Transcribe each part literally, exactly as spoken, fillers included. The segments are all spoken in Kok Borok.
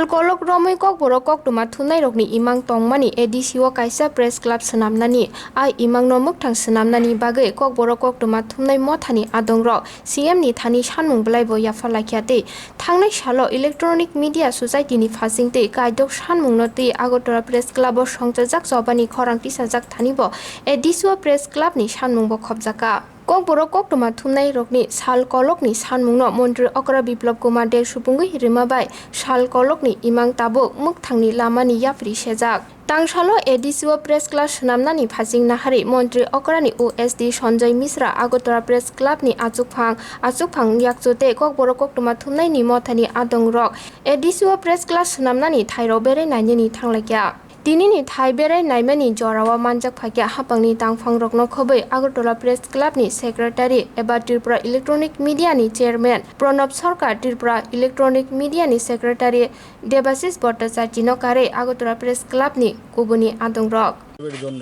Kolok romwi Kokborok koktwma thumnairokni imang tongmani A D C o kaisa press club swnamnani, a imangno mwkthang swnamnani bagwi Kokborok koktwma thumnai mothani adongrok C M ni thani sanmung belaibo yapharlaikha tei thangnai salo Electronic Media Society ni phasing tei kaidok sanmungno twi Agartala Press Club o songchajak chobani khorang tisajak thanibo A D C o Press Club ni sanmungbo khopjakha. Kokborok koktwma thumnairokni sal kolokni sanmungno Montri Okra Biplab Kumar Deb supungwi rwma bai sal kolokni imang tabuk mwkthangni lamani yapri sejak. Tangsalo A D C o press club swnamnani phasing nahari Montri Okrani O S D Sanjay Mishra Agartala Press Club ni achukphang, achukphang yakchu tei Kokborok koktwma thumnaini mothani adongrok A D C o press club swnamnani thairok berai nainani thanglaikha. Tinini thai berai naimani jorao manjak phaikha haphangni tangphangrokno khobwi Agartala Press Club ni Secretary eba Tripura Electronic Media ni Chairman Pranab Sarkar, Tripura Electronic Media ni Secretary Debashish Bhattacharjee no karwi Agartala Press Club ni kubuni adongrok. এর জন্য,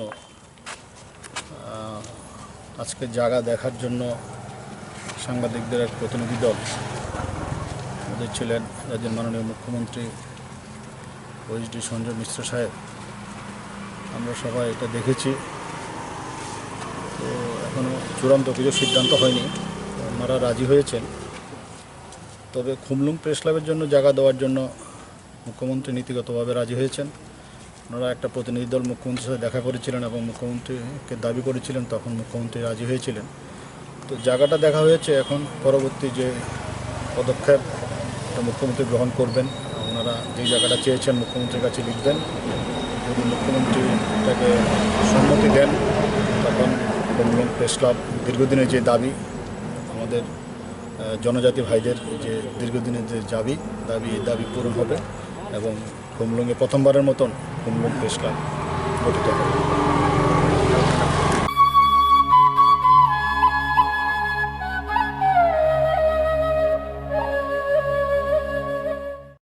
আহ, আজকে জায়গা দেখার জন্য সাংবাদিকদের এক প্রতিনিধি দল আমাদের ছিলেন রাজ্যের মাননীয় মুখ্যমন্ত্রী ওএসডি সঞ্জয় মিশ্র সাহেব। আমরা সবাই এটা দেখেছি। তো এখনও চূড়ান্ত কিছু সিদ্ধান্ত হয়নি। ওনারা রাজি হয়েছেন। তবে খুমলুং প্রেস ক্লাবের জন্য জায়গা দেওয়ার জন্য মুখ্যমন্ত্রী নীতিগতভাবে রাজি হয়েছেন। ওনারা একটা প্রতিনিধি দল মুখ্যমন্ত্রীর সাথে দেখা করেছিলেন এবং মুখ্যমন্ত্রীকে দাবি করেছিলেন, তখন মুখ্যমন্ত্রী রাজি হয়েছিলেন। তো জায়গাটা দেখা হয়েছে, এখন পরবর্তী যে পদক্ষেপ এটা মুখ্যমন্ত্রী গ্রহণ করবেন। ওনারা যে জায়গাটা চেয়েছেন মুখ্যমন্ত্রীর কাছে লিখবেন। যদি মুখ্যমন্ত্রী এটাকে সম্মতি দেন, তখন খুমলুং প্রেস ক্লাব দীর্ঘদিনের যে দাবি, আমাদের, আহ, জনজাতি ভাইদের যে দীর্ঘদিনের যে দাবি, দাবি, দাবি পূরণ হবে এবং খুমলুঙে প্রথমবারের মতন খুমলুং প্রেস ক্লাব গঠিত হবে।